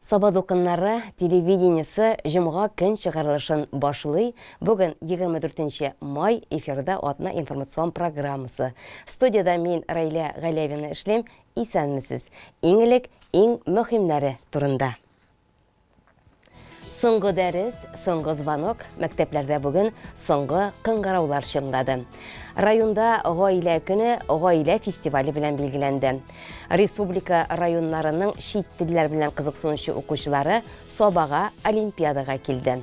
Саба дулкыннары телевидениесе җомга көн чыгарылышын башлый. Бүген 24 нче май, эфирда атна информацион программасы. Студиядә мин, Раилә Галәвина эшлим. Исәнмесез. Иң элек иң мөһимнәре турында. Соңгы дәрес, соңгы звонок, мәктәпләрдә бүген соңгы кыңгыраулар чыңлады. Районда Гаилә көне гаилә фестивале белән билгеләнде. Республика районнарының чит телләр белән кызыксынучы укучылары Сабага олимпиадага килде.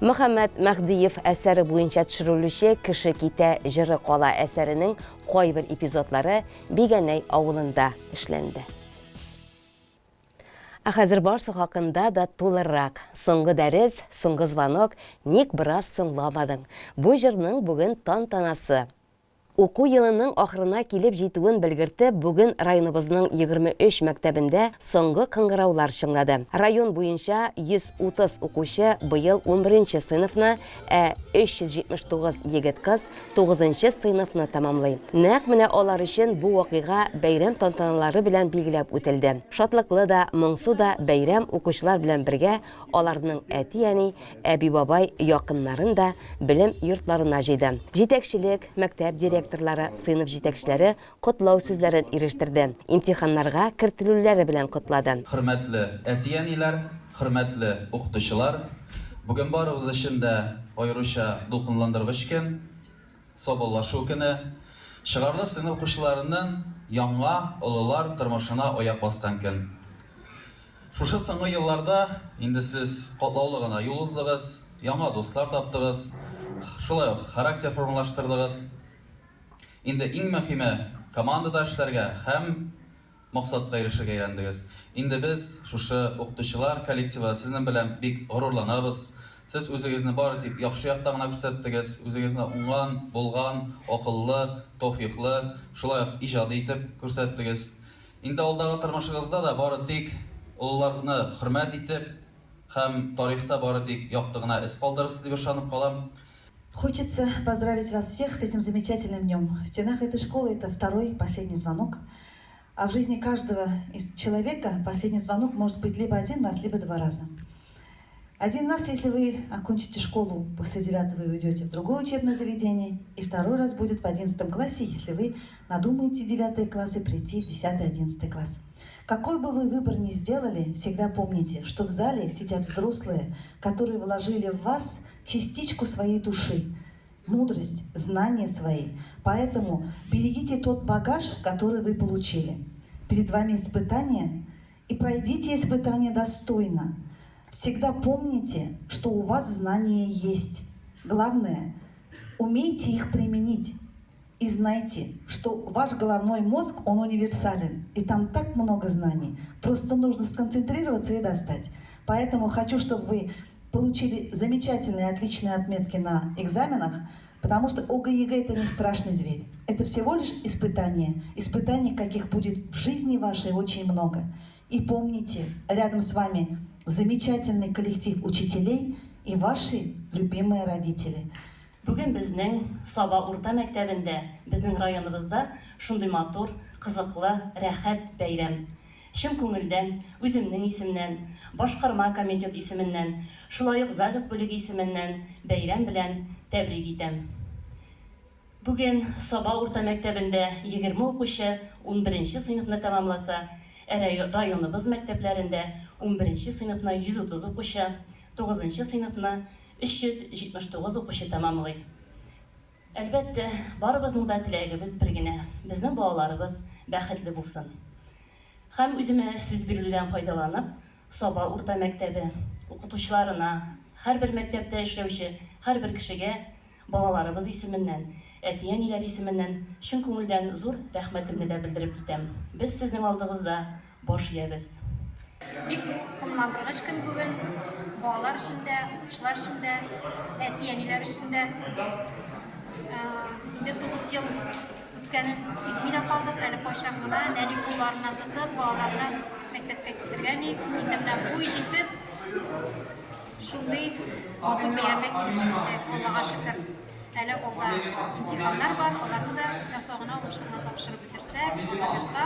Мөхәммәт Мәһдиев әсәре буенча төшерелүче Кеше китә, җыры кала әсәренең кайбер эпизодлары Бигәнәй авылында эшләнде. Ә хәзер барсы хакында да тулырак. Соңгы дәрес, соңгы звонок, ник бераз соңламадың? Бу җырның бүген тантанасы. Уку елының ахырына килеп җитүен белгертеп, бүген районыбызның 23 мәктәбендә соңгы кыңгыраулар чыңлады. Район буенча 130 укучы быел унберенче сыйныфны, ә 379 егет-кыз тугызынчы сыйныфны тәмамлый. Нәкъ менә алар өчен бу вакыйга бәйрәм тантаналары белән билгеләп үтелде. Шатлыклы да, моңсу да бәйрәм укучылар белән бергә аларның әти-әни, әби-бабай, якыннарын да белем йортларына җыйды. Җитәкчелек, мәктәп директорлары, сыйныф җитәкчеләре котлау сүзләрен ирештерде, имтиханнарга кертелүләре белән котлады. Хөрмәтле әти-әниләр, хөрмәтле укытучылар! Бүген барыбыз өчен дә аеруча дулкынландыргыч көн, саубуллашу көне. Чыгарылыш сыйныф укучыларының яңа, олылар тормышына аяк баскан көн. Шушы соңгы елларда инде сез катлаулы гына юл уздыгыз, яңа дуслар таптыгыз, шулай ук характер формалаштырдыгыз. Инде иң мөһиме, командада эшләргә һәм максатка ирешергә өйрәндегез. Инде без, шушы укытучылар коллективы, сезнең белән бик горурланабыз. Сез үзегезне бары тик яхшы якта гына күрсәттегез, үзегезне уңган, булган, акыллы, тәүфыйклы, шулай ук иҗади итеп күрсәттегез. Инде алдагы тормышыгызда да бары тик олыларны хөрмәт итеп һәм тарихта бары тик якты гына эз калдырырсыз дип ышанып калам. Хочется поздравить вас всех с этим замечательным днем. В стенах этой школы это второй, последний звонок. А в жизни каждого из человека последний звонок может быть либо один раз, либо два раза. Один раз, если вы окончите школу после девятого и уйдете в другое учебное заведение, и второй раз будет в одиннадцатом классе, если вы надумаете девятый класс и прийти в десятый, одиннадцатый класс. Какой бы вы выбор ни сделали, всегда помните, что в зале сидят взрослые, которые вложили в вас частичку своей души, мудрость, знания свои. Поэтому берегите тот багаж, который вы получили. Перед вами испытание, и пройдите испытание достойно. Всегда помните, что у вас знания есть. Главное, умейте их применить. И знайте, что ваш головной мозг, он универсален. И там так много знаний. Просто нужно сконцентрироваться и достать. Поэтому хочу, чтобы вы получили замечательные, отличные отметки на экзаменах, потому что ОГЭ ЕГЭ это не страшный зверь. Это всего лишь испытание. Испытаний, каких будет в жизни вашей очень много. И помните, рядом с вами замечательный коллектив учителей и ваши любимые родители. Бүген безнең Саба урта мәктәбендә, безнең районыбызда шундый матур, кызыклы, рәхәт бәйрәм. Чын күңелдән, үземнең исемнән, башкарма комитет исеменнән, шулай ук загс бүлеге исеменнән бәйрәм белән тәбрик итәм. Бүген Саба урта мәктәбендә 20 укучы унберенче сыйныфны тәмамласа, ә районыбыз мәктәпләрендә унберенче сыйныфны 130 укучы, тугызынчы сыйныфны 379 укучы тәмамлый. Әлбәттә, барыбызның да теләгебез бер генә, безнең балаларыбыз бәхетле булсын. Һәм үземә сүз бирелүдән файдаланып, Саба урта мәктәбе укытучыларына, һәрбер мәктәптә эшләүче һәрбер кешегә балаларыбыз исеменнән, әти-әниләр исеменнән чын күңелдән зур рәхмәтемне дә белдереп китәм. Без сезнең алдыгызда баш иябез. Бик дулкынландыргыч көн бүген. Балалар өчен дә, укытучылар өчен дә, әти-әниләр өчен дә. Инде 9 ел үткәнен сизми дә калдык. Әле кайчан гына нәни кулларыннан тотып, балаларны мәктәпкә китергән идек. Инде менә буй җитеп, шундый матур бәйрәмгә килеп җиттек, Аллага шөкер. Әле алда имтиханнар бар, аларны да исән-сау гына, уңышлы гына тапшырып бетерсәк, Алла бирса.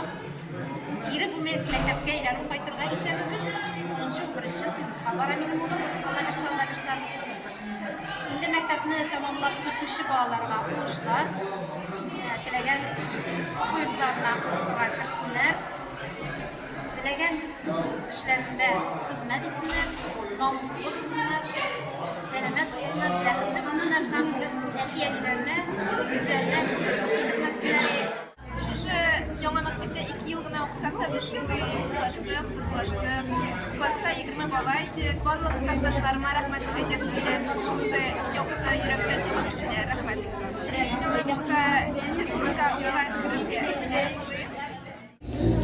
Кире бу мәктәпкә әйләнеп кайтырга исәбебез. Унынчы, унберенче сыйныфка бара минем улым, Алла бирсә, Алла бирсә. Инде мәктәпне тәмамлап китүче балаларга уңышлар, теләгән уку йортларына укырга керсеннәр, теләгән эшләрендә хезмәт итсеннәр, намуслы булсыннар, сәламәт булсыннар, бәхетле булсыннар һәм үз әти-әниләренә, үзләренә зыян китермәсеннәр. Шушы яңа мәктәптә 2 ел гына укысак та, без шундый дуслаштык, дуслаштык. Класста 20 бала идек. Барлык классташларыма рәхмәт сүз әйтәсе килә. Сез шундый якты, йөрәккә җылы кешеләр. Рәхмәт бик зур. Мин алайбулса Петербургка укырга керергә уйлыйм.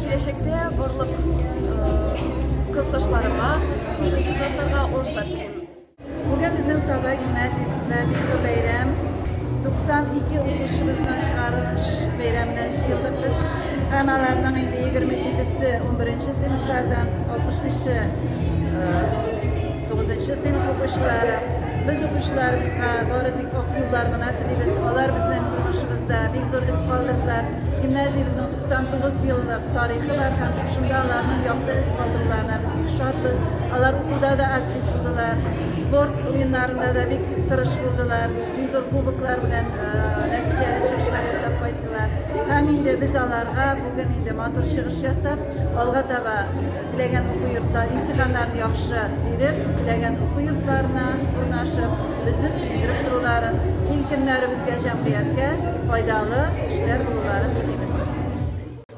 Киләчәктә барлык классташларыма, тугызынчы классларга уңышлар телим. Бүген безнең Саба гимназиясендә бик зур бәйрәм. 92 укучыбызның чыгарылыш бәйрәменә җыелдык без. Һәм аларның инде 27-се 11 сыйныфлардан, 65-е 9 сыйныф укучылары. Без укучыларыбызга бары тик ак юллар гына телибез. Алар безнең тормышыбызда бик зур эз калдырдылар. Гимназиябезнең 99 еллык тарихы бар һәм шушында аларның якты эз калдыруларына без бик шатбыз. Алар укуда да актив булдылар, спорт уеннарында да бик тырыш булдылар, бик зур кубоклар белән нәтиҗәле чыгышлар ясап кайттылар. Һәм инде без аларга бүген инде матур чыгыш ясап, алга таба теләгән уку йортлар, имтиханнарны яхшы биреп, теләгән уку йортларына урнашып, безне сөендереп торуларын, ил-көннәребезгә, җәмгыятькә файдалы кешеләр булуларын телибез.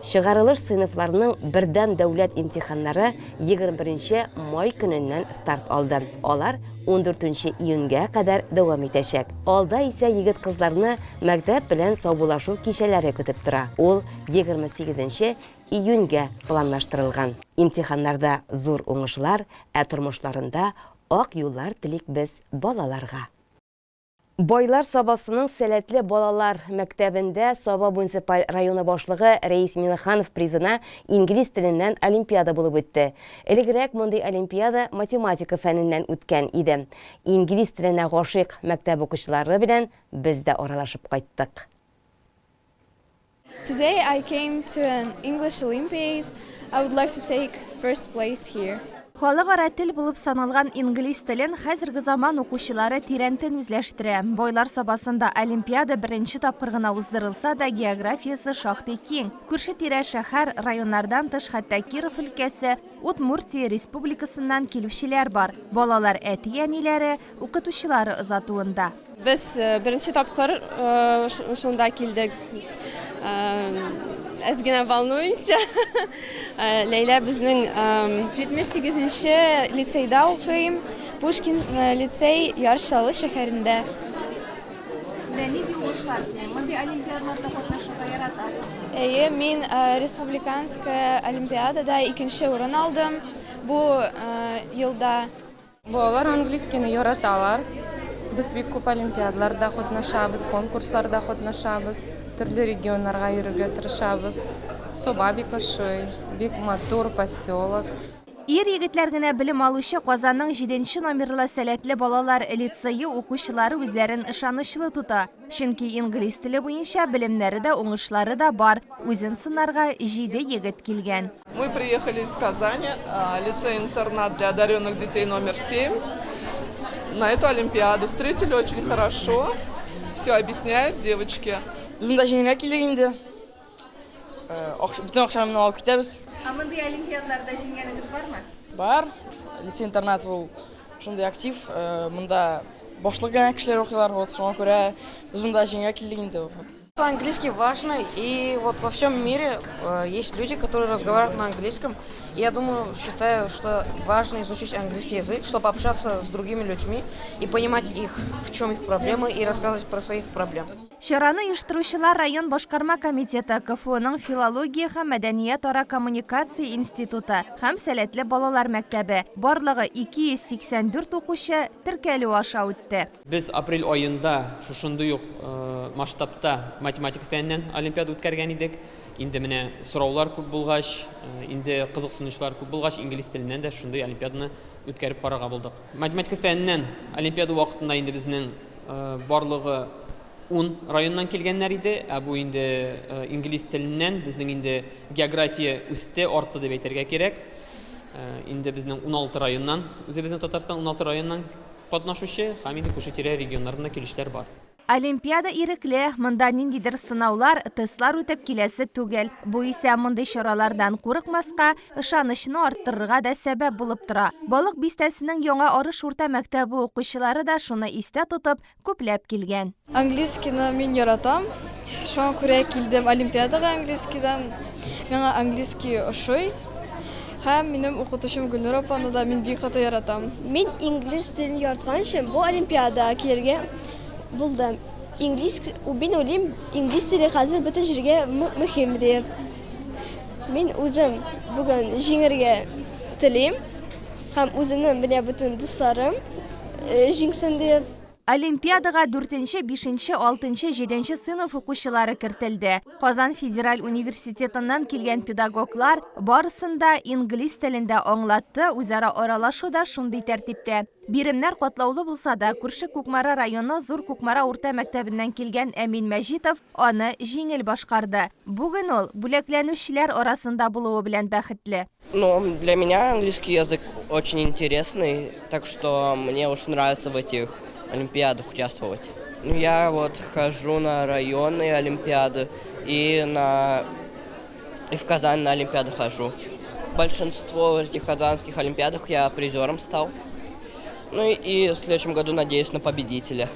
Чыгарылыш сыйныфларның бердәм дәүләт имтиханнары 21 нче май көненнән старт алды. Алар 14 нче июньгә кадәр дәвам итәчәк. Алда исә егет-кызларны мәктәп белән саубуллашу кичәләре көтеп тора. Ул 28 нче июньгә планлаштырылган. Имтиханнарда зур уңышлар, ә тормышларында ак юллар телик без балаларга. Байлар Сабасының сәләтле балалар мәктәбендә Саба муниципаль районы башлыгы Рәис Миңнеханов призына инглиз теленнән олимпиада булып үтте. Элегрәк мондый олимпиада математика фәненнән үткән иде. Инглиз теленә гашыйк мәктәп укучылары белән без дә аралашып кайттык. Today I came to an English Olympiad. I would like to take first place here. Халыкара тел булып саналган инглиз телен хәзерге заман укучылары тирәнтен үзләштерә. Байлар Сабасында олимпиада беренче тапкыр гына уздырылса да, географиясе шактый киң. Күрше-тирә шәһәр, районнардан тыш хәтта Киров өлкәсе, Удмуртия республикасыннан килүчеләр бар. Балалар әти-әниләре, укытучылары озатуында. Без беренче тапкыр шунда килдек. Әз генә волнуемся. Ләйлә безнең 78 нче лицейда укыйм. Пушкин лицей Яр Чаллы шәһәрендә. Менә нинди уңышлар синең? Мондый олимпиадаларда катнашырга яратасыңмы? Әйе, мин республиканская олимпиадада икенче урын алдым бу елда. Балалар английскийны яраталар. Без бик күп олимпиадаларда катнашабыз, конкурсларда катнашабыз, төрле регионнарга йөрергә тырышабыз. Соба бик ошый, бик матур поселок. Ир-егетләр генә белем алучы Казанның җиденче номерлы сәләтле балалар лицее укучылары үзләрен ышанычлы тота. Чөнки инглиз теле буенча белемнәре дә, уңышлары да бар. Үзен сынарга җиде егет килгән. Мы приехали из Казани, лицей-интернат для одаренных детей номер 7. На эту олимпиаду встретили очень хорошо, все объясняют девочки. Без монда җиңәргә килдек инде. Бөтен акчаны моннан алып китәбез. Ә мондый олимпиадаларда җиңгәнегез бармы? Бар. Лицей-интернат ул шундый актив. Монда башлык гына кешеләр укыйлар, вот шуңа күрә без монда җиңәргә килдек инде. Английский важно, и вот во всем мире есть люди, которые разговаривают на английском. И я думаю, считаю, что важно изучить английский язык, чтобы общаться с другими людьми и понимать их, в чем их проблемы, и рассказывать про своих проблем. Чараны оештыручылар район башкарма комитеты, КФУның филология һәм мәдәниятара коммуникация институты һәм Сәләтле балалар мәктәбе. Барлыгы 284 укучы теркәлү аша үтте. Без апрель аенда шушындый ук масштабта математика фәненнән олимпиада үткәргән идек. Инде менә сораулар күп булгач, инде кызыксынучылар күп булгач, инглиз теленнән дә шундый олимпиаданы үткәреп карарга булдык. Математика фәненнән олимпиада вакытында инде безнең барлыгы Ун районнан килгәннәр иде, ә бу инде инглиз теленнән безнең инде география үсте, артты дип әйтергә кирәк. Инде безнең 16 районнан, үзебезнең Татарстан 16 районнан катнашучы һәм инде күрше-тирә регионнардан да килүчеләр бар. Олимпиада ирекле, монда ниндидер сынаулар, тестлар үтеп киләсе түгел. Бу исә мондый чаралардан курыкмаска, ышанычны арттырырга да сәбәп булып тора. Балык Бистәсенең Яңа Арыш урта мәктәбе укучылары да шуны истә тотып, күпләп килгән. Английскийны мин яратам, шуңа күрә килдем олимпиадага английскийдан. Миңа английский ошый һәм минем укытучым Гөлнур апаны да мин бик каты яратам. Мин инглиз телен яраткан өчен бу олимпиадага килергә булдым. Инглиз, мин уйлыйм, инглиз теле хәзер бөтен җиргә мөһим диеп. Мин үзем бүген җиңергә телим. Һәм үземнең менә бөтен дусларым җиңсен диеп. Олимпиадага дүртенче, бишенче, алтынчы, җиденче сыйныф укучылары кертелде. Казан федераль университетыннан килгән педагоглар барысын да инглиз телендә аңлатты, үзара аралашу да шундый тәртиптә. Биремнәр катлаулы булса да, күрше Кукмара районы Зур Кукмара урта мәктәбеннән килгән Әмин Мәҗитов аны җиңел башкарды. Бүген ул бүләкләнүчеләр арасында булуы белән бәхетле. Ну, для меня английский язык очень интересный, так что мне уж нравится в этих олимпиадах участвовать. Ну, я вот хожу на районные олимпиады и на и в Казань на олимпиаду хожу. Большинство в этих казанских олимпиадах я призером стал. Ну и в следующем году надеюсь на победителя.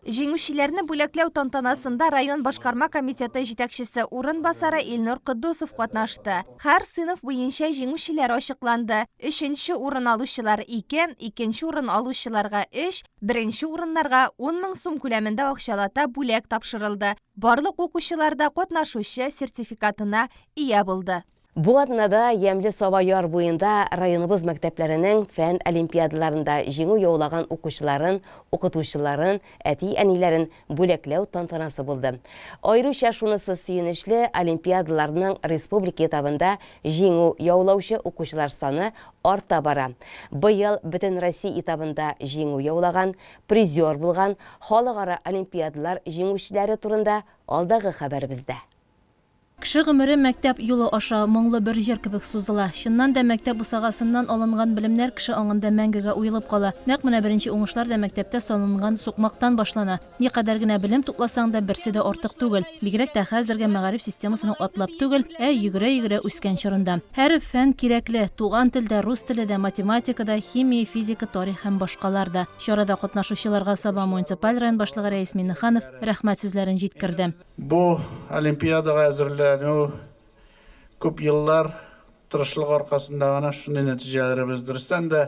Җиңүчеләрне бүләкләү тантанасында район башкарма комитеты җитәкчесе урынбасары Илнур Котдусов катнашты. Һәр сыйныф буенча җиңүчеләр ачыкланды. Өченче урын алучылар, ике, икенче урын алучыларга, өч, беренче урыннарга 10 мең сум күләмендә акчалата бүләк тапшырылды. Барлык укучылар да катнашучы сертификатына ия булды. Бу атнада Ямьле Саба яр буенда районыбыз мәктәпләренең фән олимпиадаларында җиңү яулаган укучыларын, укытучыларын, әти-әниләрен бүләкләү тантанасы булды. Аеруча шунысы сөенечле, олимпиадаларның республика этабында җиңү яулаучы укучылар саны арта бара. Быел Бөтенроссия этабында җиңү яулаган, призер булган халыкара олимпиадалар җиңүчеләре турында алдагы хәбәребездә. Кеше гомере мәктәп юлы аша моңлы бер җыр кебек сузыла. Чыннан да, мәктәп бусагасыннан алынган белемнәр кеше аңында мәңгегә уелып кала. Нәкъ менә беренче уңышлар да мәктәптә салынган сукмактан башлана. Никадәр генә белем тупласаң да, берсе дә артык түгел. Бигрәк тә хәзерге мәгариф системасының атлап түгел, ә йөгерә-йөгерә үскән чорында. Һәр фән кирәкле, туган тел дә, рус теле дә, математика да, химия, физика, тарих һәм башкалар да. Чарада катнашучыларга Саба муниципаль район башлыгы Рәис Миңнеханов рәхмәт сүзләрен җиткерде. Бу олимпиадага әзерләнү күп еллар тырышлык аркасында гына шундый нәтиҗәләребез. Дөрестән дә,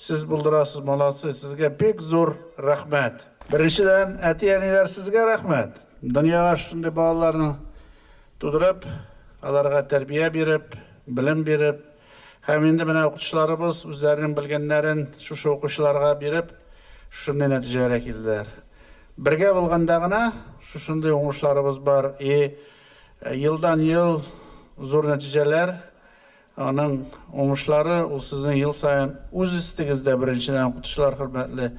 сез булдырасыз, молодцы, сезгә бик зур рәхмәт. Беренчедән, әти-әниләр сезгә рәхмәт. Дөньяга шундый балаларны тудырып, аларга тәрбия биреп, белем биреп, һәм инде менә укытучыларыбыз үзләренең белгәннәрен шушы укучыларга биреп, шушындый нәтиҗәләргә килделәр. Бергә булганда гына шушындый уңышларыбыз бар. И елдан-ел зур нәтиҗәләр, аның уңышлары ул сезнең ел саен үз өстегездә беренчедән укытучылар хөрмәтле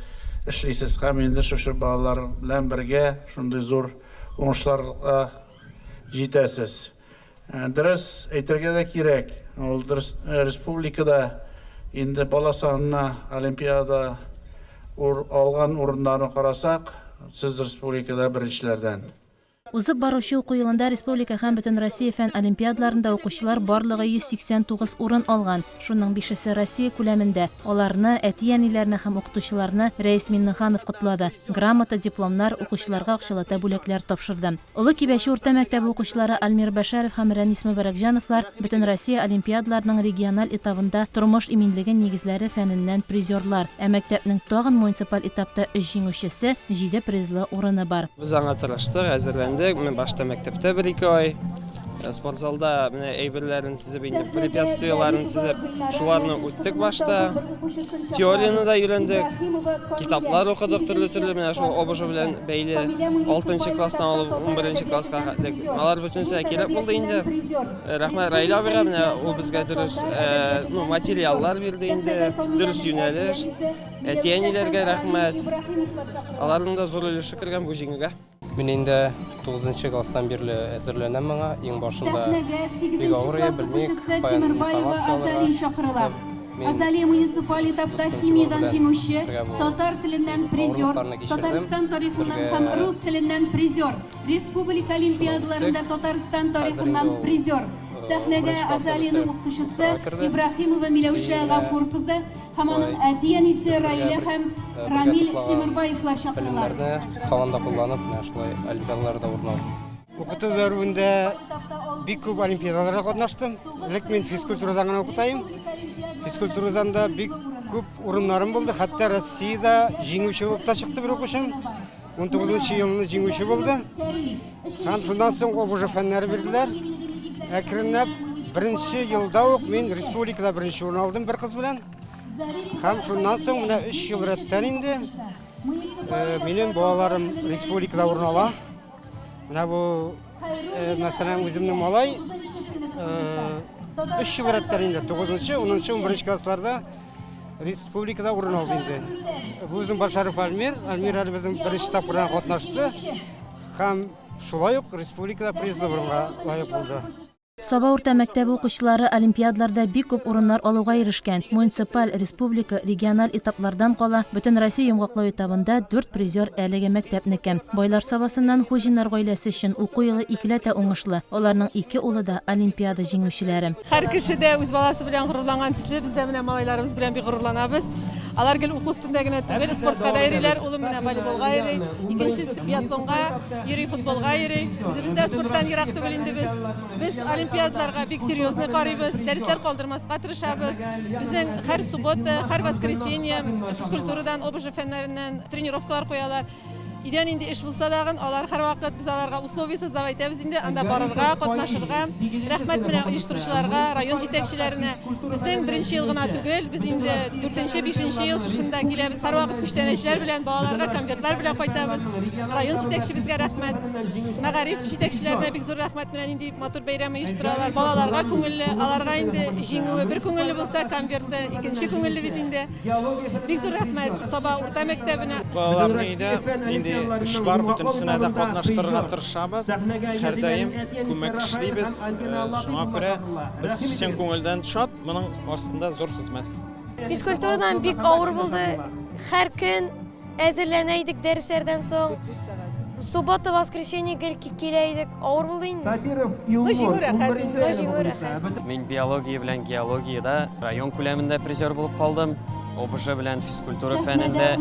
эшлисез һәм инде шушы балалар белән бергә шундый зур уңышларга җитәсез. Дөрес әйтергә дә кирәк, ул дөрес республикада инде бала санына олимпиада алган урыннарны карасак, сез республикада беренчеләрдән. Узып баручы уку елында республика һәм Бөтенроссия фән олимпиадаларында укучылар барлыгы 189 урын алган, шуның бишесе Россия күләмендә. Аларны, әти-әниләрне һәм укытучыларны Рәис Миңнеханов котлады, грамота, дипломнар, укучыларга акчалата бүләкләр тапшырды. Олы Кибәче урта мәктәбе укучылары Альмир Бәшәров һәм Рәнис Мөбарәкҗановлар Бөтенроссия олимпиадаларының региональ этабында Тормыш иминлеге нигезләре фәненнән призерлар, ә мәктәпнең тагын муниципаль этапта өч җиңүчесе, җиде призлы урыны бар. Без аңа тырыштык, әзерләндек. Менә башта мәктәптә бер-ике ай спортзалда менә әйберләрен тезеп инде препятствиеләрен тезеп, шуларны үттек башта. Теорияне дә өйрәндек, китаплар укыдык төрле-төрле, менә шул ОБЖ белән бәйле 6 класстан алып 11 класска хәтлек. Алар бөтенесе кирәк булды инде. Э, рәхмәт Раил абыйга, менә ул безгә дөрес э, ну, материаллар бирде инде, дөрес юнәлеш. Әти-әниләргә рәхмәт. Аларның да зур өлеше кергән бу җиңүгә. Мин инде 9 класстан бирле әзерләнәм моңа. Иң башында Сәхнәгә бик авыр 8 иде, класс белмик, укучысы каян Тимербаева информация Азалия алырга. чакырыла. Мин Азалия муниципаль этапта дустым Тимур химиядән белән җиңүче, бергә бу татар теленнән призер, авырлыкларны кичердем. Татарстан тарихыннан Бергә һәм рус теленнән призер, республика олимпиадаларында үттек. Татарстан Хәзер инде тарихыннан ул, призер. Сәхнәгә унберенче классны Азалиянең бетереп, укытучысы укырга керде. Ибраһимова Миләүшә И, Гафур кызы һәм аның шулай әти-әнисе без бергә Раилә бер- һәм бергә Рамил туплаган Тимербаевлар чакырыла. белемнәрне һаман да кулланып, менә шулай олимпиадаларда урын алдым. Укыту дәверендә бик күп олимпиадаларда катнаштым. Элек мин физкультурадан гына укытайым. Физкультурадан да бик күп урыннарым булды. Хәтта Россиядә җиңүче булып та чыкты бер укучым. 19 елны җиңүче булды. Һәм шуннан соң ОБЖ фәннәре бирделәр. Әкренләп беренче елда ук мин республикада беренче урын алдым бер кыз белән. Һәм шуннан соң менә 3 ел рәттән инде минем балаларым республикада урын ала. Менә бу, мәсәлән, үземнең малай өч ел рәттән инде 9-нчы, 10-нчы, 11 классларда республикада урын алды инде. Бу безнең Башаров Альмир. Альмир әле безнең беренче тапкыр катнашты һәм шулай ук республикада призлы урынга лаек булды. Саба урта мәктәбе укучылары олимпиадаларда бик күп урыннар алуга ирешкән. Муниципаль, республика, региональ этаплардан кала, Бөтенроссия йомгаклау этабында дүрт призер әлеге мәктәпнеке. Байлар Сабасыннан Хуҗиннар гаиләсе өчен уку елы икеләтә уңышлы, аларның ике улы да олимпиада җиңүчеләре. Һәр кеше дә үз баласы белән горурланган төсле, без дә менә малайларыбыз белән бик горурланабыз. Алар гел уку өстендә генә түгел, спортка да йөриләр. Улым менә волейболга йөри, икенчесе биатлонга йөри, футболга йөри. Үзебез дә спорттан ерак түгел инде без. Без олимпиадаларга бик серьезно карыйбыз, дәресләр калдырмаска тырышабыз. Безнең һәр суббота, һәр воскресенье физкультурадан, ОБЖ фәннәреннән тренировкалар куялар. Өйдә нинди эш булса дагын, алар һәрвакыт без аларга условия создавать итәбез инде, анда барырга, катнашырга. Рәхмәт менә оештыручыларга, район җитәкчеләренә. Безнең беренче ел гына түгел, без инде дүртенче, бишенче ел шушында киләбез. Һәрвакыт күчтәнәчләр белән, балаларга конвертлар белән кайтабыз. Район җитәкчебезгә рәхмәт. Мәгариф җитәкчеләренә бик зур рәхмәт, менә нинди матур бәйрәм оештыралар. Балаларга күңелле, аларга инде җиңүе бер күңелле булса, конверты икенче күңелле бит инде. Бик зур рәхмәт Саба урта мәктәбенә. Балаларны өйдә нинди эш бар, бөтенесенә дә катнаштырырга тырышабыз. Һәрдаим күмәк эшлибез. Шуңа күрә без чын күңелдән шат, моның астында зур хезмәт. Физкультурадан бик авыр булды. Һәр көн әзерләнә идек дәресләрдән соң. Суббота, воскресенье гел килә идек. Авыр булды инде. Ну, җиңү рәхәт инде. Ну, җиңү рәхәт. Мин биология белән геологиядә район күләмендә призер булып калдым. ОБЖ белән физкультура фәнендә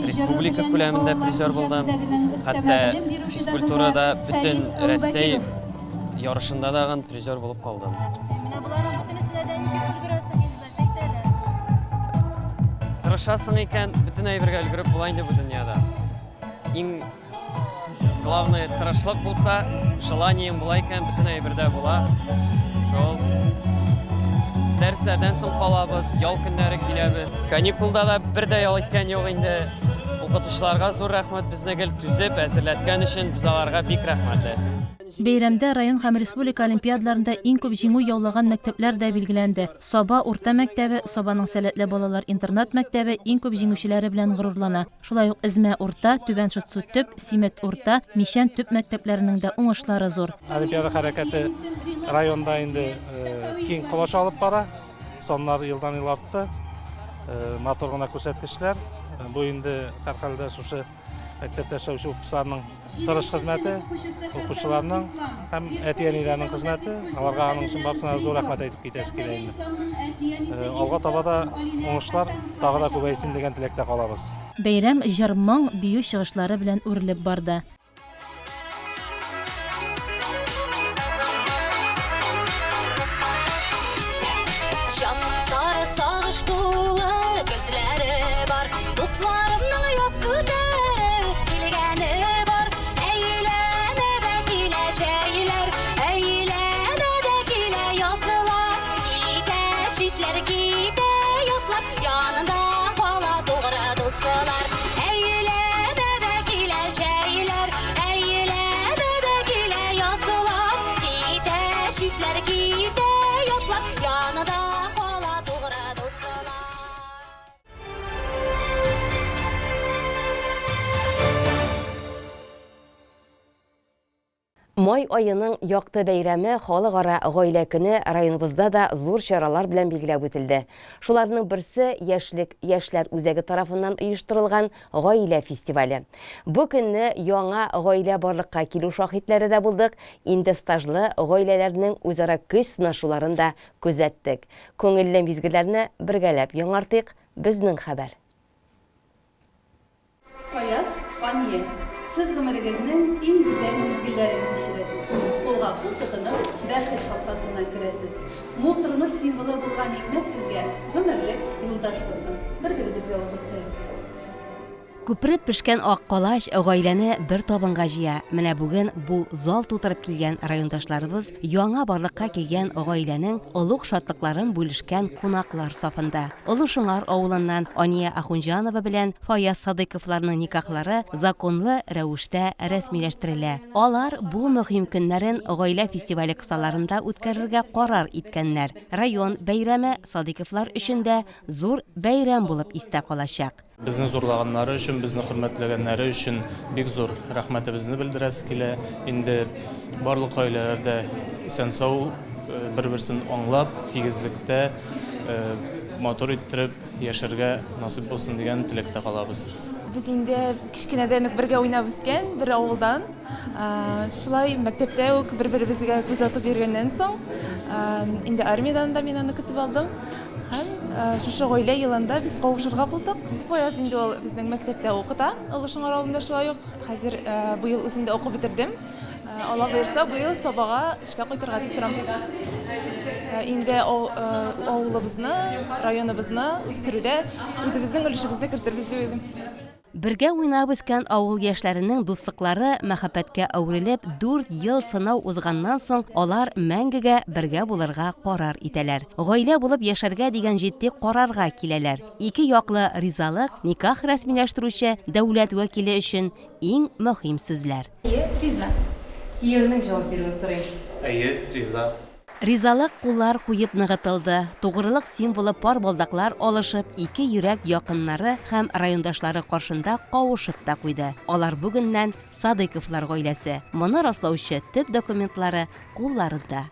республика күләмендә призер булдым. Хәтта физкультурада бөтен Рәсәй ярышында дагын призер булып калдым. Менә боларның бөтенесенә дә ничек өлгерәсең, Илзат, әйт әле. Тырышасың икән, бөтен әйбергә өлгереп була инде бу дөньяда. Иң главное тырышлык булса, желаниең була икән, бөтен әйбердә була. Шул. Дәресләрдән соң калабыз, ял көннәре киләбез. Каникулда да бер дә ял иткән юк инде. Укытучыларга зур рәхмәт, безне гел түзеп, әзерләткән өчен без аларга бик рәхмәтле. Бәйрәмдә район һәм республика олимпиадаларында иң күп җиңү яулаган мәктәпләр дә билгеләнде. Саба урта мәктәбе, Сабаның сәләтле балалар интернат-мәктәбе иң күп җиңүчеләре белән горурлана. Шулай ук Эзмә урта, Түбән Шытсу төп, Симет урта, Мичән төп мәктәпләренең дә уңышлары зур. Олимпиада хәрәкәте районда инде киң колач алып бара. Саннар елдан-ел артты. Матур гына күрсәткечләр. Бу инде һәрхәлдә шушы мәктәптә эшләүче укытучыларның тырыш хезмәте, укучыларның һәм әти-әниләрнең хезмәте. Аларга аның өчен барысына зур рәхмәт әйтеп китәсе килә инде. Э, алга таба да уңышлар тагы да күбәйсен дигән теләктә калабыз. Бәйрәм җыр-моң, бию чыгышлары белән үрелеп барды. Сары сагыш тулы күзләре бар Дусларымның яз күтәреп килгәне бар Әйләнә дә килә җәйләр Әйләнә дә килә язлар Китә читләр китә ятлар Янында кала тугры дуслар Әйләнә дә килә җәйләр Әйләнә дә килә язлар Китә читләр китә ятлар Янында кала тугры дуслар. Май аеның якты бәйрәме, Халыкара гаилә көне районыбызда да зур чаралар белән билгеләп үтелде. Шуларның берсе, Яшьлек яшьләр үзәге тарафыннан оештырылган Гаилә фестивале. Бу көнне яңа гаилә барлыкка килү шаһитләре дә булдык, инде стажлы гаиләләрнең үзара көч сынашуларын да күзәттек. Күңелле мизгелләрне бергәләп яңартыйк, безнең хәбәр. Фаяз, Ания, сез гомерегезнең иң гүзәл мизгелләрен кичерәсез. Кулга-кул тотынып, бәхет капкасыннан керәсез. Мул тормыш символы булган икмәк сезгә гомерлек юлдаш булсын. Бер-берегезгә узып керегез. Күпереп пешкән ак калач гаиләне бер табынга җыя. Менә бүген бу зал тутырып килгән райондашларыбыз яңа барлыкка килгән гаиләнең олуг шатлыкларын бүлешкән кунаклар сафында. Олы Шыңар авылыннан Ания Ахунҗанова белән Фаяз Садыйковларның никахлары законлы рәвештә рәсмиләштерелә. Алар бу мөһим көннәрен гаилә фестивале кысаларында үткәрергә карар иткәннәр. Район бәйрәме Садыйковлар өчен дә зур бәйрәм булып истә калачак. Безне зурлаганнары өчен, безне хөрмәтләгәннәре өчен бик зур рәхмәтебезне белдерәсе килә. Инде барлык гаиләләр дә исән-сау, бер-берсен аңлап, тигезлектә, матур иттереп яшәргә насыйп булсын дигән теләктә калабыз. Без инде кечкенәдән үк бергә уйнап үскән, бер авылдан. Шулай мәктәптә үк бер-беребезгә күз атып йөргәннән соң, инде армиядән дә мин аны көтеп алдым. Һәм шушы гаилә елында без кавышырга булдык. Фаяз инде ул безнең мәктәптә укыта, Олы Шыңар авылында шулай ук. Хәзер быел үзем дә укып бетердем. Алла боерса, быел Сабага эшкә кайтырга дип торам. Инде авылыбызны, районыбызны үстерүдә үзебезнең өлешебезне кертербез дип уйлыйм. Бергә уйнап үскән авыл яшьләренең дуслыклары мәхәббәткә әверелеп, дүрт ел сынау узганнан соң, алар мәңгегә бергә булырга карар итәләр. Гаилә булып яшәргә дигән җитди карарга киләләр. Ике яклы ризалык, никах рәсмиләштерүче дәүләт вәкиле өчен иң мөһим сүзләр. Әйе, риза. Кияүнең җавап бирүен сорыйм. Әйе, риза. Ризалык куллар куеп ныгытылды, тугрылык символы пар балдаклар алышып, ике йөрәк якыннары һәм райондашлары каршында кавышып та куйды. Алар бүгеннән Садыйковлар гаиләсе. Моны раслаучы төп документлары кулларында.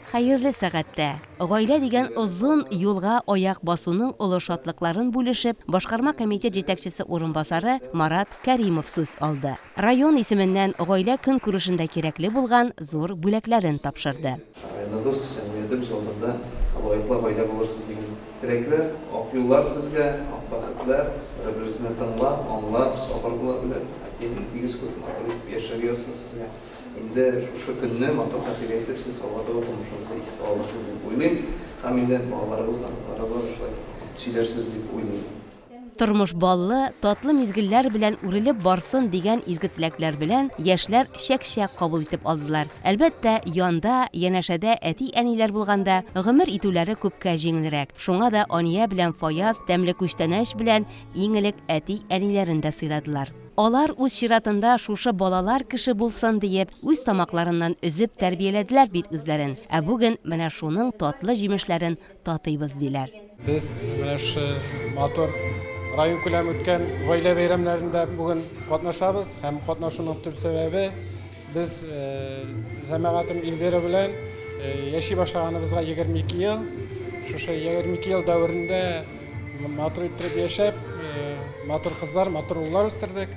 Хәерле сәгатьтә! Гаилә дигән озын юлга аяк басуның олы шатлыкларын бүлешеп, башкарма комитет җитәкчесе урынбасары Марат Кәримов сүз алды. Район исеменнән гаилә көнкүрешендә кирәкле булган зур бүләкләрен тапшырды. Районыбыз, җәмгыятебез алдында лаеклы гаилә булырсыз дигән теләкләр, ак юллар сезгә, ак бәхетләр, бер-берегезне тыңлап, аңлап, сабыр була белеп, әти-әнине тигез күреп, матур итеп яшәргә язсын сезгә. Инде шушы көнне матур хатирә итеп сез алга таба тормышыгызда искә алырсыз дип уйлыйм. Һәм инде балаларыгызга, оныкларыгызга да шулай итеп сөйләрсез дип уйлыйм. Тормыш баллы, татлы мизгелләр белән үрелеп барсын дигән изге теләкләр белән яшьләр чәк-чәк кабул итеп алдылар. Әлбәттә, янда, янәшәдә әти-әниләр булганда, гомер итүләре күпкә җиңелрәк. Шуңа да Ания белән Фаяз тәмле күчтәнәч белән иң элек әти-әниләрен дә сыйладылар. Алар үз чиратында шушы балалар кеше булсын диеп, үз тамакларыннан өзеп тәрбияләделәр бит үзләрен. Ә бүген менә шуның татлы җимешләрен татыйбыз, диләр. Без менә шушы матур районкүләм үткән гаилә бәйрәмнәрендә бүген катнашабыз һәм катнашуның төп сәбәбе, без җәмәгатем Эльвира белән яши башлаганыбызга 22 ел. Шушы 22 ел дәверендә Матур иттереп яшәп, матур кызлар, матур уллар үстердек.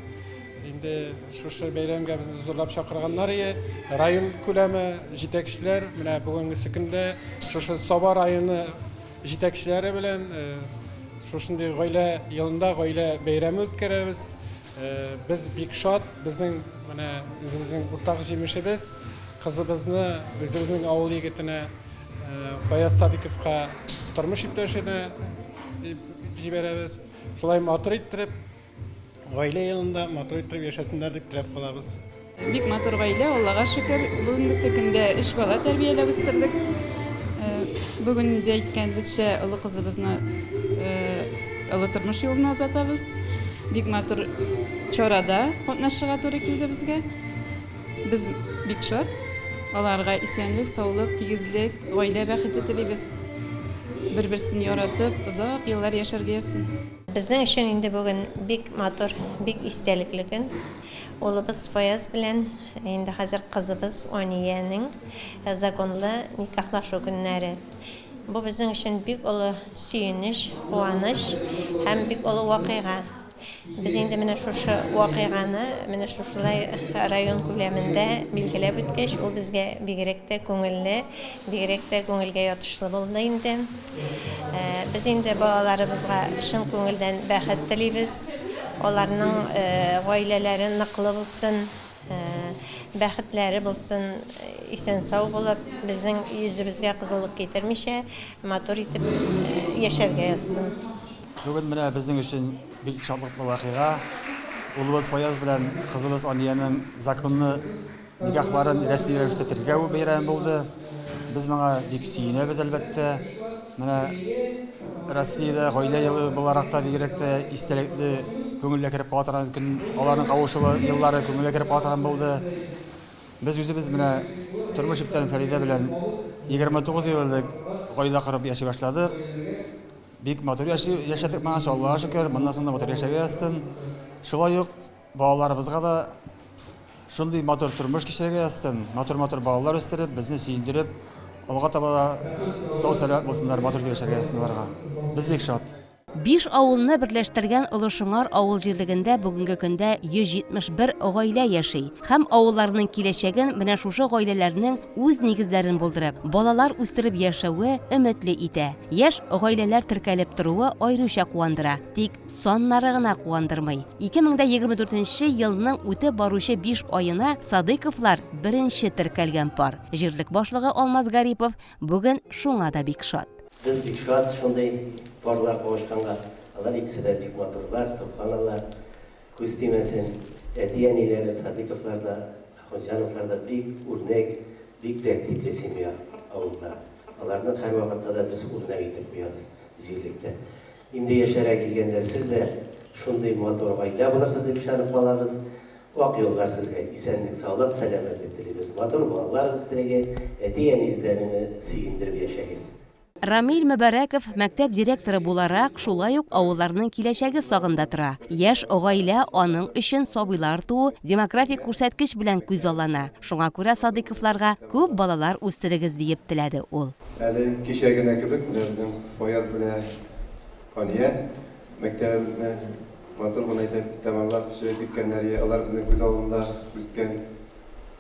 Инде шушы бәйрәмгә безне зурлап чакырганнар ие. Район күләме җитәкчеләр, менә бүгенгесе көндә шушы Саба районы җитәкчеләре белән шушындый гаилә елында гаилә бәйрәме үткәрәбез. Без бик шат, безнең менә үзебезнең уртак җимешебез, кызыбызны үзебезнең авыл егетенә Фаяз Садыковка тормыш иптәшенә җибәрәбез. Шулай матур иттереп, гаилә елында матур иттереп яшәсеннәр дип теләп калабыз. Бик матур гаилә, Аллага шөкер. Бүгенгесе көндә өч бала тәрбияләп үстердек. Бүген инде әйткәнебезчә, олы кызыбызны олы тормыш юлына озатабыз. Бик матур чарада катнашырга туры килде безгә. Без бик шат. Аларга исәнлек, саулык, тигезлек, гаилә бәхете телибез. Бер-берсен яратып, озак еллар яшәргә язсын. Безнең өчен инде бүген бик матур, бик истәлекле көн. Улыбыз Фаяз белән инде хәзер кызыбыз Аниянең законлы никахлашу көннәре. Бу безнең өчен бик олы сөенеч, куаныч һәм бик олы вакыйга. Без инде менә шушы вакыйганы менә шушылай район күләмендә билгеләп үткәч, ул безгә бигрәк тә күңелле, бигрәк тә күңелгә ятышлы булды инде. Без инде балаларыбызга чын күңелдән бәхет телибез. Аларның гаиләләре ныклы булсын, бәхетләре булсын, исән-сау булып, безнең йөзебезгә кызыллык китермичә, матур итеп яшәргә язсын. Бүген менә безнең өчен бик шатлыклы вакыйга. Улыбыз Фаяз белән кызыбыз Аниянең законлы никахларын рәсми рәвештә теркәү бәйрәме булды. Без моңа бик сөенәбез, әлбәттә. Менә Россиядә гаилә елы буларак та бигрәк тә истәлекле, күңелгә кереп кала торган көн, аларның кавышуы еллары күңелгә кереп кала торган булды. Без үзебез менә тормыш иптәшем Фәридә белән 29 ел элек гаилә корып яши башладык. Бик матур яши, яшәдек моңарчы, Аллага шөкер, моннан соң да матур яшәргә язсын. Шулай ук балаларыбызга да шундый матур тормыш кичерергә язсын, матур-матур балалар үстереп, безне сөендереп, алга таба да сау-сәламәт булсыннар, матур итеп яшәргә язсын аларга. Без бик шат. Биш авылны берләштергән Олы Шыңар авыл җирлегендә бүгенге көндә 171 гаилә яши. Һәм авылларның киләчәген менә шушы гаиләләрнең үз нигезләрен булдырып, балалар үстереп яшәве өметле итә. Яшь гаиләләр теркәлеп торуы аеруча куандыра. Тик саннары гына куандырмый. 2024 нче елның үтеп баручы биш аена Садыйковлар беренче теркәлгән пар. Җирлек башлыгы Алмаз Гарипов бүген шуңа да бик шат. Без бик шат шундый парлар кавышканга. Алар икесе дә бик матурлар, сөбханалла. Күз тимәсен, әти-әниләре Садыйковлар да, Ахунҗановлар да бик үрнәк, бик тәртипле семья авылда. Аларны һәрвакытта да без үрнәк итеп куябыз җирлектә. Инде яшьләргә килгәндә, сез дә шундый матур гаилә булырсыз дип ышанып калабыз. Ак юллар сезгә, исәнлек-саулык, сәламәтлек телибез. Матур балалар үстерегез, әти-әниегезләрне сөендереп яшәгез. Рамил Мөбарәков мәктәп директоры буларак, шулай ук авылларның киләчәге сагында тора. Яшь гаилә аның өчен сабыйлар туу демографик күрсәткеч белән күзаллана. Шуңа күрә Садыйковларга күп балалар үстерегез диеп теләде ул. Әле кичә генә кебек менә безнең Фаяз белән Фания мәктәбебезне матур гына итеп тәмамлап чыгып киткәннәр иде. Алар безнең күз алдында үскән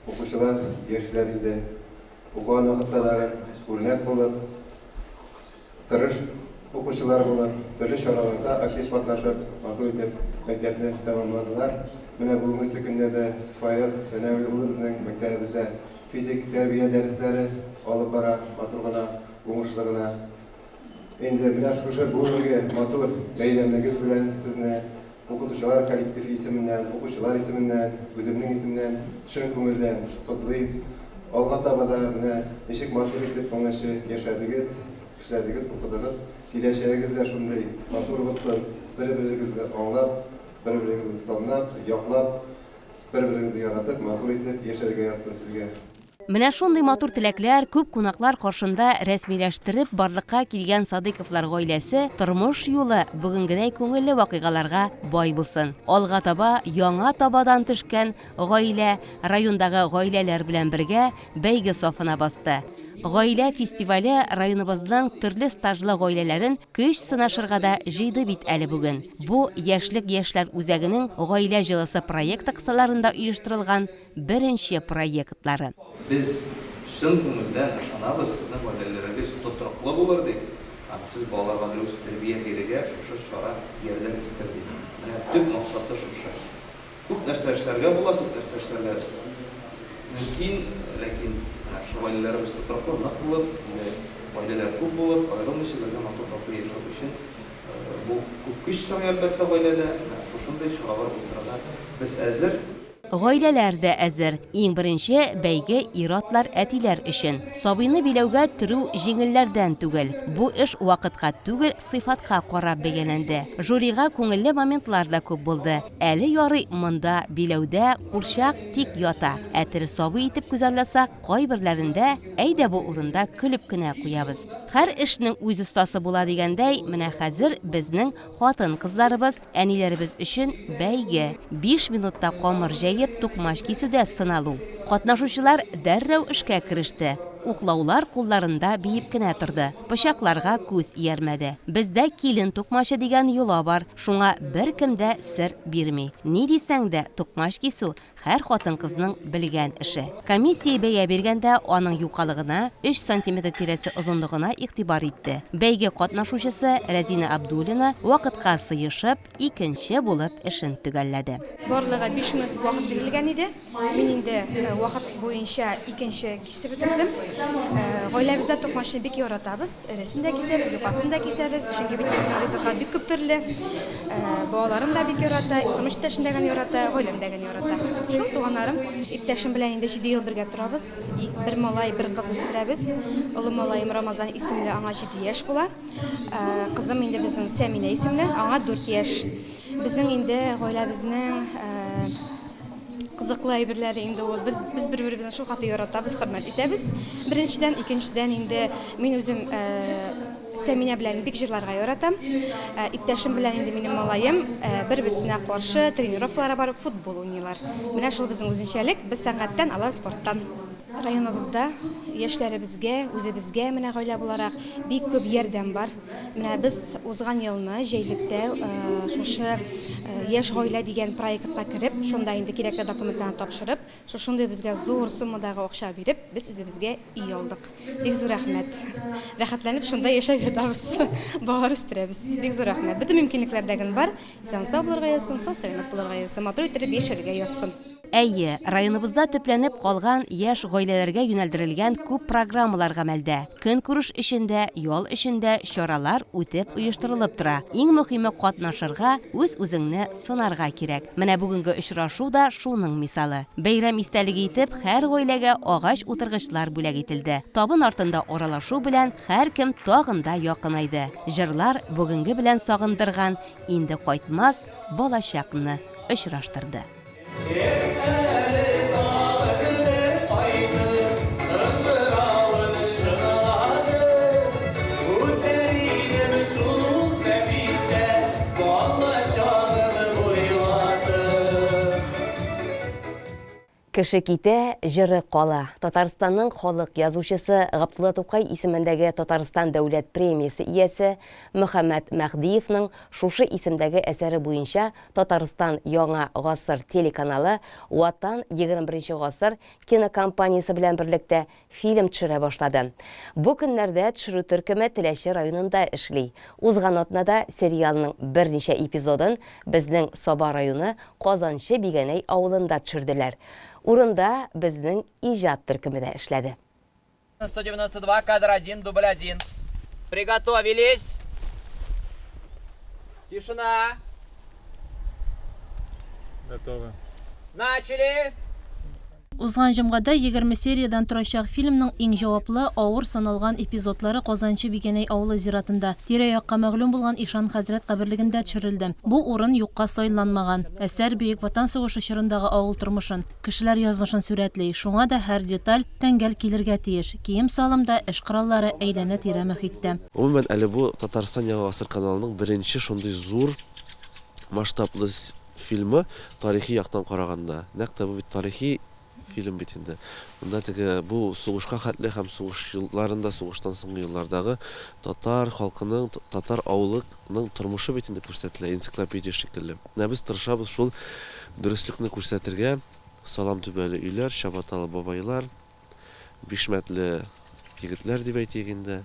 укучылар, яшьләр инде. Укыган вакытта да үрнәк булып, тырыш укучылар булып, төрле чараларда актив катнашып, матур итеп мәктәпне тәмамладылар. Менә бүгенгесе көндә дә Фаяз Фәнәвил улы безнең мәктәбебездә физик тәрбия дәресләре алып бара, матур гына, уңышлы гына. Инде менә шушы бүгенге матур бәйрәмегез белән сезне укытучылар коллективы исеменнән, укучылар исеменнән, үземнең исемнән чын күңелдән котлыйм. Алга таба да менә ничек матур итеп моңынчы яшәдегез, эшләдегез, укыдыгыз, киләчәгегез дә шундый матур булсын, бер-берегезне аңлап, бер-берегезне санлап, яклап, бер-берегезне яратып, матур итеп яшәргә язсын сезгә. Менә шундый матур теләкләр күп кунаклар каршында рәсмиләштереп барлыкка килгән Садыйковлар гаиләсе тормыш юлы бүгенгедәй күңелле вакыйгаларга бай булсын. Алга таба яңа табадан төшкән гаилә райондагы гаиләләр белән бергә бәйге сафына басты. Гаилә фестивале районыбызның төрле стажлы гаиләләрен көч сынашырга да җыйды бит әле бүген. Бу Яшьлек яшьләр үзәгенең Гаилә җылысы проекты кысаларында оештырылган беренче проектлары. Без чын күңелдән ышанабыз, сезнең гаиләләрегез тотрыклы булыр дип һәм сез балаларга дөрес тәрбия бирергә шушы чара ярдәм итер дип. Менә төп максаты шушы. Күп нәрсә эшләргә була, күп нәрсә эшләргә мөмкин, ләкин менә шушы гаиләләребез тотрыклы, нык булып, инде гаиләләр күп булып, аерылмыйча бергә матур тату яшәү өчен бу күп көч сорый, әлбәттә, гаиләдә. Менә шушындый чаралар уздырырга без әзер. Гаиләләр дә әзер. Иң беренче бәйге ир-атлар, әтиләр өчен. Сабыйны биләүгә төрү җиңелләрдән түгел. Бу эш вакытка түгел, сыйфатка карап бәяләнде. Жюрига күңелле моментлар да күп булды. Әле ярый монда биләүдә курчак тик ята, ә тере сабый итеп күзалласак, кайберләрендә әйдә бу урында көлеп кенә куябыз. Һәр эшнең үз остасы була дигәндәй, менә хәзер безнең хатын-кызларыбыз, әниләребез өчен бәйге. Биш минутта камыр җәеп, тукмач кисүдә сыналу. Катнашучылар дәррәү эшкә кереште. Уклаулар кулларында биеп кенә торды. Пычакларга күз иярмәде. Бездә килен тукмачы дигән йола бар, шуңа беркем дә сер бирми. Ни дисәң дә, тукмач кисү, Һәр хатын-кызның белгән эше. Комиссия бәя биргәндә аның юкалыгына, өч сантиметр тирәсе озынлыгына игътибар итте. Бәйге катнашучысы Рәзинә Абдуллина вакытка сыешып, икенче булып эшен төгәлләде. Барлыгы биш минут вакыт бирелгән иде. Мин инде вакыт буенча икенче кисеп бетердем. Гаиләбездә токмачны бик яратабыз. Эресен дә кисәбез, юкасын да кисәбез, чөнки бит безнең ризыклар бик күп төрле. Балаларым да бик ярата, тормыш иптәшем дә гел ярата, гаиләм дә гел ярата. Шул туганнарым. Иптәшем белән инде җиде ел бергә торабыз. Бер малай, бер кыз үстерәбез. Олы малаем Рамазан исемле, аңа җиде яшь була. Кызым инде безнең Сәминә исемле, аңа дүрт яшь. Безнең инде гаиләбезнең кызыклы әйберләре инде ул. Без, без бер-беребезне шул хәтле яратабыз, хөрмәт итәбез. Беренчедән, икенчедән инде мин үзем Сәминә белән бик җырларга яратам. Иптәшем белән инде минем малаем бер-берсенә каршы тренировкаларга барып футбол уйныйлар. Менә шул безнең үзенчәлек. Без сәнгатьтән, алар спорттан. Районыбызда яшьләребезгә, үзебезгә менә гаилә буларак бик күп ярдәм бар. Менә без узган елны җәйлектә шушы Яшь гаилә дигән проектка кереп, шунда инде кирәкле документларны тапшырып, шушындый безгә зур суммадагы акча биреп, без үзебезгә өй алдык. Бик зур рәхмәт. Рәхәтләнеп шунда яшәп ятабыз, балалар үстерәбез. Бик зур рәхмәт. Бөтен мөмкинлекләр дә гел бар. Исән-сау булырга язсын, сау-сәламәт булырга язсын, матур иттереп яшәргә язсын. Әйе, районыбызда төпләнеп калган яшь гаиләләргә юнәлдерелгән күп программалар гамәлдә. Көнкүреш өчен дә, ял өчен дә чаралар үтеп оештырылып тора. Иң мөхиме катнашырга, үз-үзеңне сынарга кирәк. Менә бүгенге очрашу да шуның мисалы. Бәйрәм истәлеге итеп һәр гаиләгә агач утыргычлар бүләк ителде. Табын артында аралашу белән һәркем тагын да якынайды. Җырлар бүгенге белән сагындырган, инде кайтмас балачакны очраштырды. Кеше китә, җыры кала. Татарстанның халык язучысы, Габдулла Тукай исемендәге Татарстан дәүләт премиясе иясе Мөхәммәт Мәһдиевның шушы исемдәге әсәре буенча Татарстан Яңа гасыр телеканалы Ватан 21 гасыр кинокомпаниясе белән берлектә фильм төшерә башлады. Бу көннәрдә төшерү төркеме Теләче районында эшли. Узган атнада сериалның берничә эпизодын безнең Саба районы Казанчы Бигәнәй авылында төшерделәр. Урында безнең иҗат төркеме дә эшләде. 192, кадр 1, дубль 1. Приготовились. Тишина. Готовы. Начали. Узган җомгада 20 сериядән торачак фильмның иң җаваплы, авыр саналган эпизодлары Казанчы Бигәнәй авылы зиратында, тирә-якка мәгълүм булган Ишан хәзрәт каберлегендә төшерелде. Бу урын юкка сайланмаган. Әсәр Бөек Ватан сугышы чорындагы авыл тормышын, кешеләр язмышын сурәтли, шуңа да һәр деталь тәңгәл килергә тиеш, кием-салым да, эш кораллары, әйләнә-тирә мохит тә. Гомумән, әле бу Татарстан Яңа гасыр каналының беренче шундый зур масштаблы фильмы, тарихи яктан караганда. Нәкъ тә бу бит тарихи фильм бит инде. Монда теге бу сугышка хәтле һәм сугыш елларында, сугыштан соңгы еллардагы татар халкының, татар авылының тормышы бит инде күрсәтелә, энциклопедия шикелле. Менә без тырышабыз шул дөреслекне күрсәтергә. Салам түбәле өйләр, чабаталы бабайлар, бишмәтле егетләр дип әйтик инде.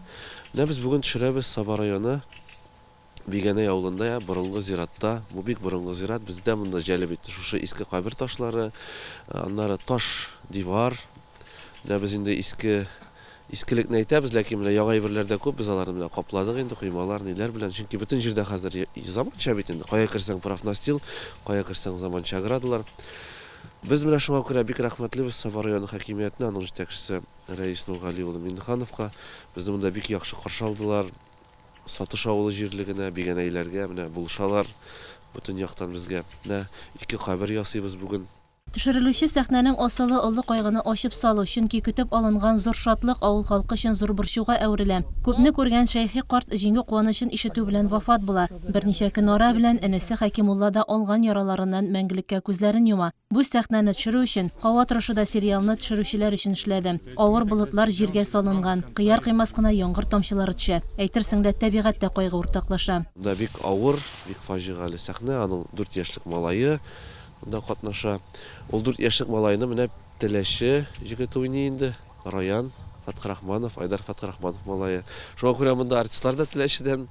Менә без бүген төшерәбез Саба районы Бигәнәй авылында, борынгы зиратта. Бу бик борынгы зират. Безне дә монда җәлеп итте шушы иске кабер ташлары, аннары таш дивар. Менә без инде иске Искелекне әйтәбез, ләкин менә яңа әйберләр дә күп, без аларны менә капладык инде, коймалар, ниләр белән, чөнки бөтен җирдә хәзер заманча бит инде, кая керсәң профнастил, кая керсәң заманча оградалар. Без менә шуңа күрә бик рәхмәтлебез Саба районы хакимиятенә, аның җитәкчесе Рәис Нургали улы Миңнехановка. Безне монда бик яхшы каршы алдылар. Сатыш авылы җирлегенә, Бигәнәйләргә менә булышалар бөтен яктан безгә. Менә ике кабер ясыйбыз бүген. Төшерелүче сәхнәнең асылы олы кайгыны ачып салу, чөнки көтеп алынган зур шатлык авыл халкы өчен зур борчуга әверелә. Күпне күргән Шәйхи карт җиңү куанычын ишетү белән вафат була. Берничә көн ара белән энесе Хәкимулла да алган яраларыннан мәңгелеккә күзләрен йома. Бу сәхнәне төшерү өчен, һава торышы да сериалны төшерүчеләр өчен эшләде. Авыр болытлар җиргә салынган, кыяр-кыймас кына яңгыр тамчылары төшә. Әйтерсең лә, табигать тә кайгы уртаклаша. Монда бик авыр, бик фаҗигале сәхнә, аның дүрт яшьлек малае Монда катнаша. Ул дүрт яшьлек малайны менә Теләче җегете уйный инде. Раян Фәтхрахманов, Айдар Фәтхрахманов малае. Шуңа күрә монда артистлар да Теләчедән.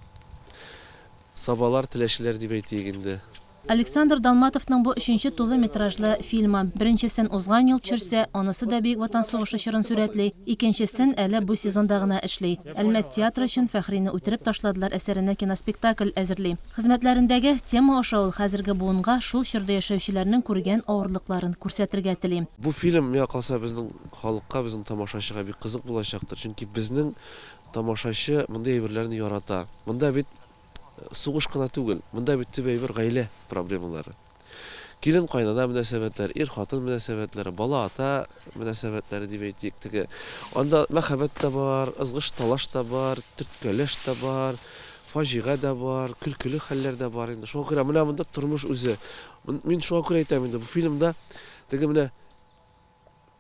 Сабалар, теләчеләр дип әйтик инде. Александр Далматовның бу өченче тулы метражлы фильмы. Беренчесен узган ел төшерсә, анысы да Бөек Ватан сугышы чорын сурәтли, икенчесен әле бу сезонда гына эшли. Әлмәт театры өчен Фәхрине үтереп ташладылар әсәренә киноспектакль әзерли. Хезмәтләрендәге тема аша ул хәзерге буынга шул чорда яшәүчеләрнең күргән авырлыкларын күрсәтергә тели. Бу фильм, миңа калса, безнең халыкка, безнең тамашачыга бик кызык булачактыр. Чөнки безнең тамашачы мондый әйберләрне ярата. Монда бит сугыш кына түгел, монда бит төп әйбер гаилә проблемалары. Килен-кайнана мөнәсәбәтләре, ир-хатын мөнәсәбәтләре, бала-ата мөнәсәбәтләре дип әйтик, теге анда мәхәббәт тә бар, ызгыш-талаш та бар, төрткәләш тә бар, фаҗига дә бар, көлкеле хәлләр дә бар инде. Шуңа күрә менә монда тормыш үзе. Мин шуңа күрә әйтәм инде, бу фильмда теге менә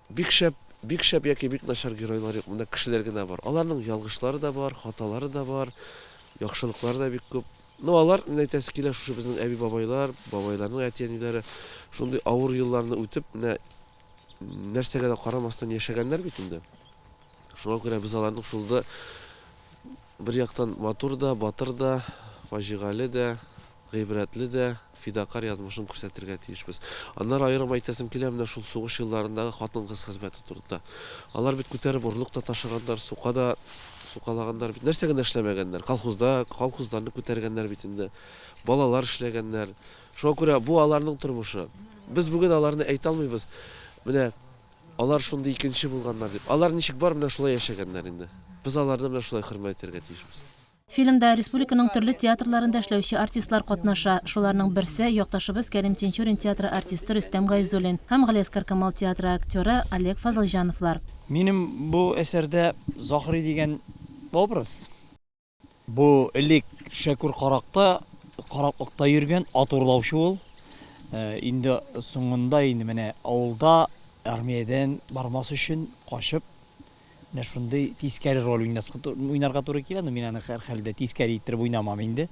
Бик шәп, бик шәп яки бик начар геройлар юк, монда кешеләр генә бар. Аларның ялгышлары да бар, хаталары да бар, яхшылыклары да бик күп. Ну, алар, мин әйтәсе килә, шушы безнең әби-бабайлар, бабайларның әти-әниләре шундый авыр елларны үтеп, менә нәрсәгә дә карамастан яшәгәннәр бит инде. Шуңа күрә без аларның шулды бер яктан матур да, батыр да, фаҗигале дә, гыйбрәтле дә, фидакарь язмышын күрсәтергә тиешбез. Аннары аерым әйтәсем килә менә шул сугыш елларындагы хатын-кыз хезмәте турында. Алар бит күтәреп орлык та ташыганнар, сука да сукалаганнар бит, нәрсә генә эшләмәгәннәр. Колхозда колхозларны күтәргәннәр бит инде, балалар эшләгәннәр. Шуңа күрә бу аларның тормышы. Без бүген аларны әйтә алмыйбыз. Менә Алар шундый икенче булганнар дип. Алар ничек бар, менә шулай яшәгәннәр инде. Без аларны менә шулай хөрмәт итәргә тиешбез. Фильмда республиканың төрле театрларында эшләүче артистлар катнаша. Шуларның берсе, якташыбыз Кәрим Тинчурин театры артисты Рөстәм Гайзуллин һәм Галиәсгар Камал театры актеры Олег Фазылҗановлар. Минем бу әсәрдә Заһри дигән образ. Бу элек Шәкүр каракта, караклыкта йөргән ат урлаучы ул. Инде соңында инде менә авылда армиядән бармас өчен качып, менә шундый тискәре роль уйнарга туры килә. Но мин аны һәрхәлдә тискәре иттереп уйнамам инде.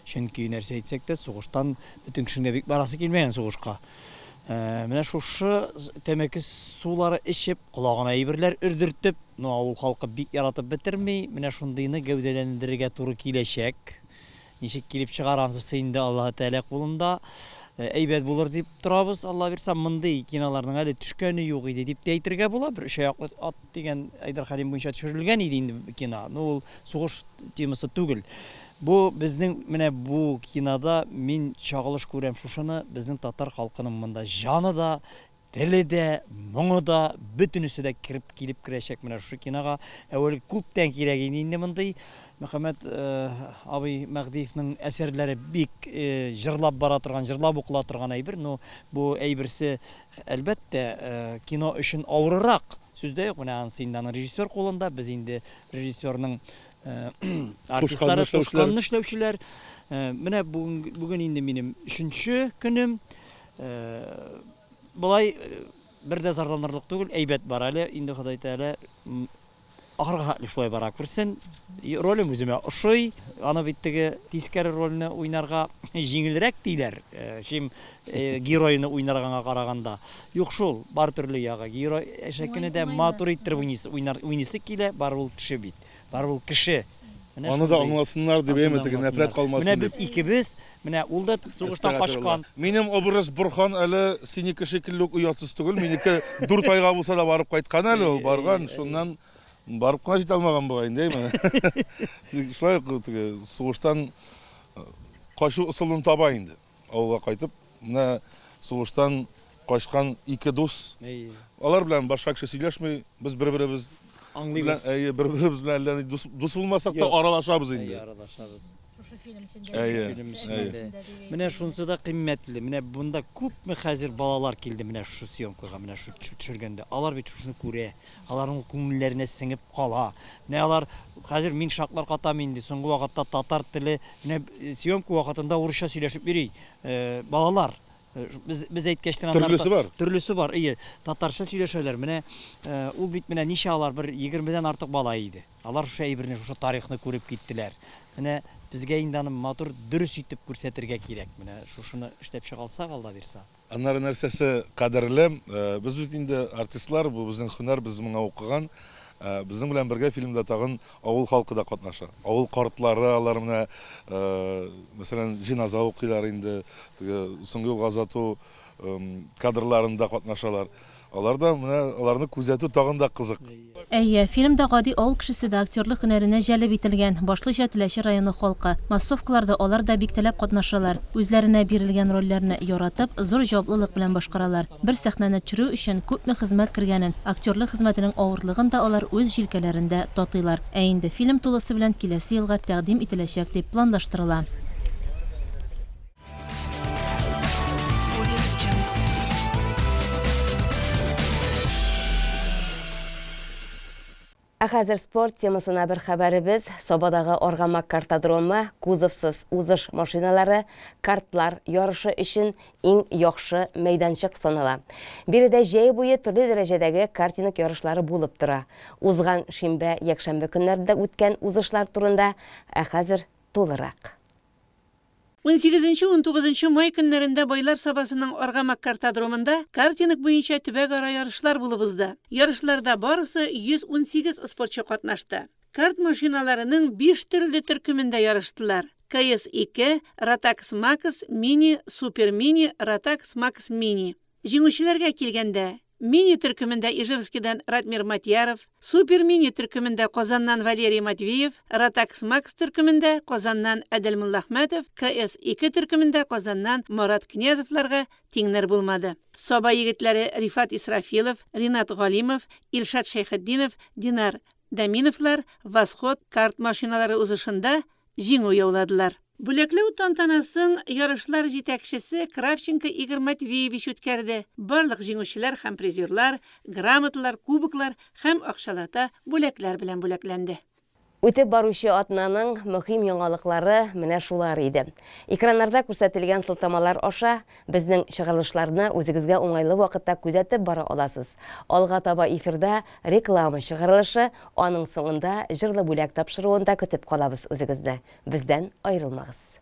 Чөнки нәрсә әйтсәк тә, сугыштан бөтен кешенең дә бик барасы килмәгән сугышка. Менә шушы тәмәке сулары эчеп, колагына әйберләр өрдертеп, ну, авыл халкы бик яратып бетерми, менә шундыйны гәүдәләндерергә туры киләчәк. Ничек килеп чыгар, ансысы инде Аллаһы Тәгалә кулында. Әйбәт булыр дип торабыз, Алла бирса. Мондый киноларның әле төшкәне юк иде дип тә әйтергә була. Бер өч аяклы ат дигән Айдар Хәлим буенча төшерелгән иде инде кино. Ну, ул сугыш темасы түгел. Бу безнең менә бу кинода мин чагылыш күрәм шушыны, безнең татар халкының монда җаны да, теле дә, моңы да, бөтенесе дә кереп килеп керәчәк менә шушы кинога. Әүвәл күптән кирәк иде инде мондый. Мөхәммәт абый Мәһдиевның әсәрләре бик җырлап бара торган, җырлап укыла торган әйбер. Ну, бу әйберсе, әлбәттә, кино өчен авырырак, сүз дә юк. Менә анысы инде аның режиссер кулында. Без инде режиссерның артистлары, кушканны эшләүчеләр. Менә бүген, бүген инде минем өченче көнем. Болай бер дә зарланырлык түгел, әйбәт бара әле. Инде Ходай Тәгалә ахырга хәтле шулай бара күрсен. Ролем үземә ошый. Аны бит теге тискәре рольне уйнарга җиңелрәк диләр, чем геройны уйнарганга караганда. Юк шул, бар төрле ягы. Герой әшәкене дә матур иттереп уйныйсы килә, барыбер ул кеше бит. Барыбер ул кеше. Менә Аны да аңласыннар дип, әйме, теге нәфрәт калмасын дип. Менә без икебез, менә ул да сугыштан качкан. Минем образ Борхан әле синеке шикелле үк оятсыз түгел. Минеке дүрт айга булса да барып кайткан әле ул, барган, шуннан барып кына җитә алмаган бугай инде, әйме. Шулай ук теге сугыштан качу ысулын таба инде. Авылга кайтып, менә сугыштан качкан ике дус. Алар белән башка кеше сөйләшми, без бер-беребез Аңлыйбыз. Белән, әйе, бер-беребез белән әллә ни дус, дус булмасак та аралашабыз инде. Әйе, аралашабыз. Шушы фильм эчендә. Әйе, Фильм әйе. эчендә. Менә шунысы да кыйммәтле. Менә монда күпме хәзер балалар килде менә шушы съемкага, менә шу төшергәндә. Алар бит шушыны күрә. Аларның күңелләренә сеңеп кала. Менә алар хәзер мин шаклар катам инде. Соңгы вакытта татар теле менә съемка вакытында урысча сөйләшеп йөри балалар. Без, без әйткәч тә Төрлесе бар. Төрлесе бар, ие. Татарча сөйләшәләр. Менә ул бит менә ничә алар бер егермедән артык бала иде. Алар шушы әйберне, шушы тарихны күреп киттеләр. Менә безгә инде аны матур, дөрес итеп күрсәтергә кирәк. Менә шушыны эшләп чыга алсак, Алла бирса. Аннары нәрсәсе кадерле, без бит инде артистлар, бу безнең һөнәр, без моңа укыган. Безнең белән бергә фильмда тагын авыл халкы да катнаша. Авыл картлары, алар менә, мәсәлән, җеназа укыйлар инде, теге соңгы юлга озату кадрларында катнашалар. Алар да менә аларны күзәтү тагын да кызык. Әйе, фильмда гади авыл кешесе дә актерлык һөнәренә җәлеп ителгән, башлыча Теләче районы халкы. Массовкаларда алар да бик теләп катнашалар. Үзләренә бирелгән рольләрне яратып, зур җаваплылык белән башкаралар. Бер сәхнәне төшерү өчен күпме хезмәт кергәнен, актерлык хезмәтенең авырлыгын да алар үз җилкәләрендә татыйлар. Ә инде фильм тулысы белән киләсе елга тәкъдим ителәчәк дип планлаштырыла. Ә хәзер спорт темасына бер хәбәребез. Сабадагы Аргамак картодромы кузовсыз узыш машиналары картлар ярышы өчен иң яхшы мәйданчык санала. Биредә җәй буе төрле дәрәҗәдәге картинг ярышлары булып тора. Узган шимбә, якшәмбе көннәрендә үткән узышлар турында ә хәзер тулырак. Унсигезенче-унтугызынчы май көннәрендә Байлар Сабасының Аргамак картодромында картинг буенча төбәкара ярышлар булып узды. Ярышларда барысы 118 спортчы катнашты. Карт машиналарының биш төрле төркемендә ярыштылар, КС-2, Ротакс Макс, Мини, Супер Мини, Ротакс Макс Мини. Җиңүчеләргә килгәндә, Мини төркемендә Ижевскидан Ратмир Матьяров, Супер Мини төркемендә Казаннан Валерий Матвеев, Ротакс Макс төркемендә Казаннан Әдел Муллахмәтов, КС 2 төркемендә Казаннан Марат Князевларга тиңнәр булмады. Саба егетләре Рифат Исрафилов, Ринат Галимов, Илшат Шәйхетдинов, Динар Дәминовлар Восход карт машиналары узышында җиңү яуладылар. Бүләкләү тантанасын ярышлар җитәкчесе Кравченко Игорь Матвеевич үткәрде. Барлык җиңүчеләр һәм призерлар грамоталар, кубоклар һәм акчалата бүләкләр белән бүләкләнде. Үтеп баручы атнаның мөһим яңалыклары менә шулар иде. Экраннарда күрсәтелгән сылтамалар аша безнең чыгарылышларны үзегезгә уңайлы вакытта күзәтеп бара аласыз. Алга таба эфирда реклама чыгарылышы, аның соңында җырлы бүләк тапшыруында көтеп калабыз үзегезне. Бездән аерылмагыз.